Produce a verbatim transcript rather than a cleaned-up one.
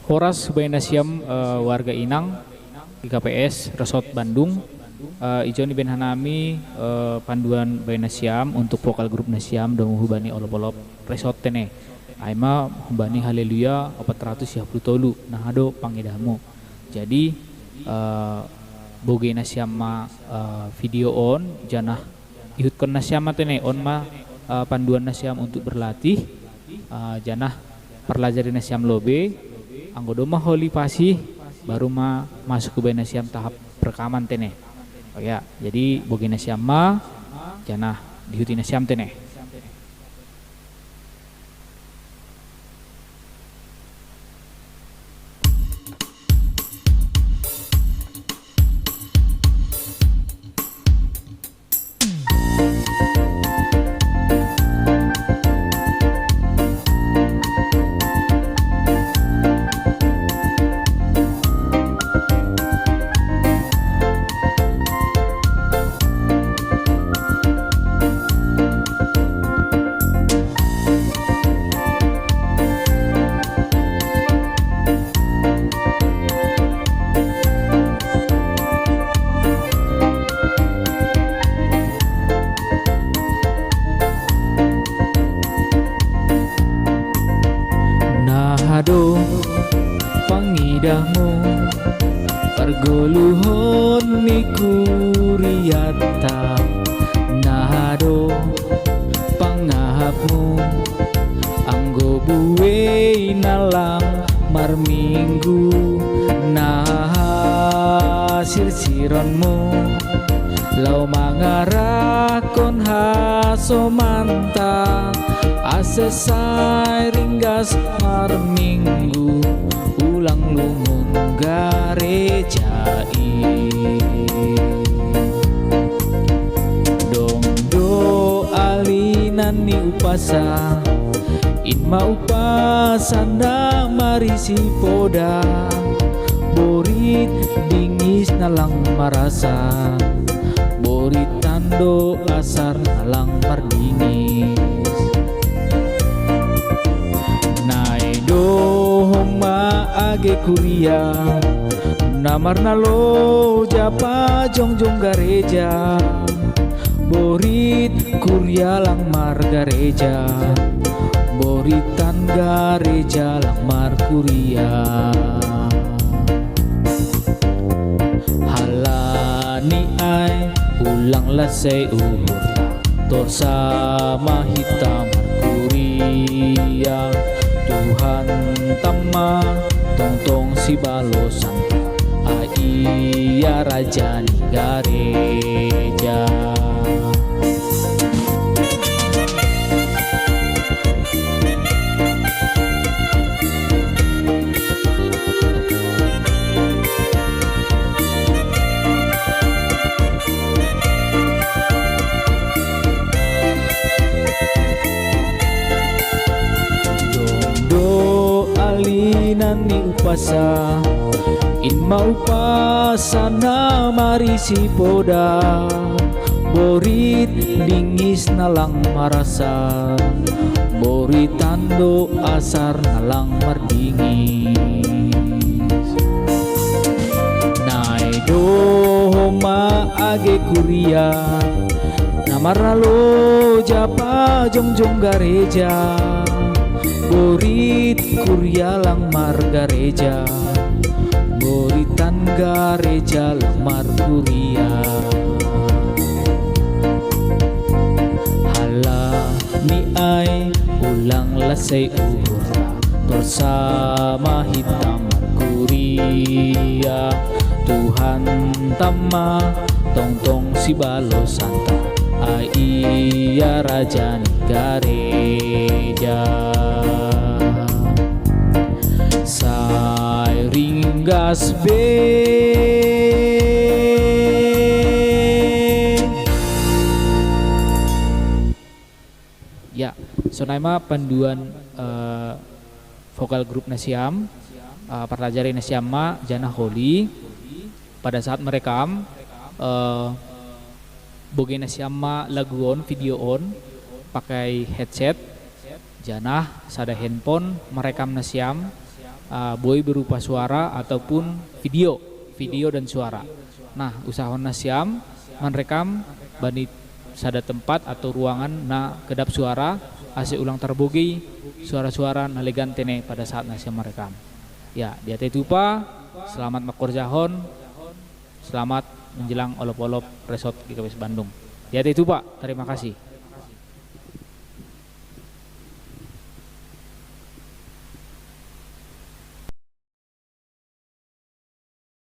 Horas bae nasiam, eh, warga inang, I K P S Resort Bandung. Eh, ijon ibaen hanami, eh, panduan bae nasiam untuk vokal grup nasiam domu hubani olop-olop resort tene. Ai ma hubani Haleluya opat ratus yah puluh tolu, Naha do pangidahmu. Jadi, eh, boge nasiam ma, eh, video on, janah ihutkon nasiam ma tene on ma, eh, panduan nasiam untuk berlatih, eh, janah parlajari nasiam lobe, anggo domma holi pasih, baru ma masuk ibaen nasiam tahap rekaman tene. Oh ya, jadi boge nasiam ma, janah dihuti nasiam tene. Naha do pangidahmu, pargoluhon ni kuriata. Naha do pangahapmu, anggo buei na lang marminggu. Naha sirsironmu, laho mangarahkon hasomanta, ase sai ringgas marminggu ulang lungun gareja i. Dong do alinan ni upasa, in ma upasa na marisi poda, borit dingis na lang marasa, borit tando asar na lang mardingis. Nae do homa age kuria, na marnaloja pajongjong gareja, borit kuria lang margareja, borit tan gareja lang markuria. Halani ai ulang lasei uhurta, torsa ma hita markuria, Tuhanta ma tongtong sibalosanta, ai Ia raja ni gareja. Dong do alinan ni upasa, in ma upasa na marisi poda, borit dingis na lang marasa, borit tando asar na lang mardingis. Nae do homa age kuria, na marnaloja pajongjong gareja, borit kuria lang margareja, borit tan gareja lang markuria. Halani ai ulang lasei uhurta, torsa ma hita markuria, Tuhanta ma tongtong sibalosanta, ai Ia raja ni gareja. Sai ringgas be. Ya, sonai ma panduan, eh, vokal grup nasiam, eh, parlajari nasiam ma janah holi. Pada saat merekam, eh, boge nasiam ma lagu on, video on, pakai headset, janah sada handphone merekam nasiam, ah, boi berupa suara ataupun video, video dan suara. Nah, usahahon nasiam manrekam bani sada tempat atau ruangan na kedap suara, ase ulang tarbogei suara-suara na legan tene pada saat nasiam manrekam. Ya, di hata itu upa, selamat mangkorjahon, selamat menjelang olop-olop Resort G K P S Bandung. Di hata itu upa, terima kasih.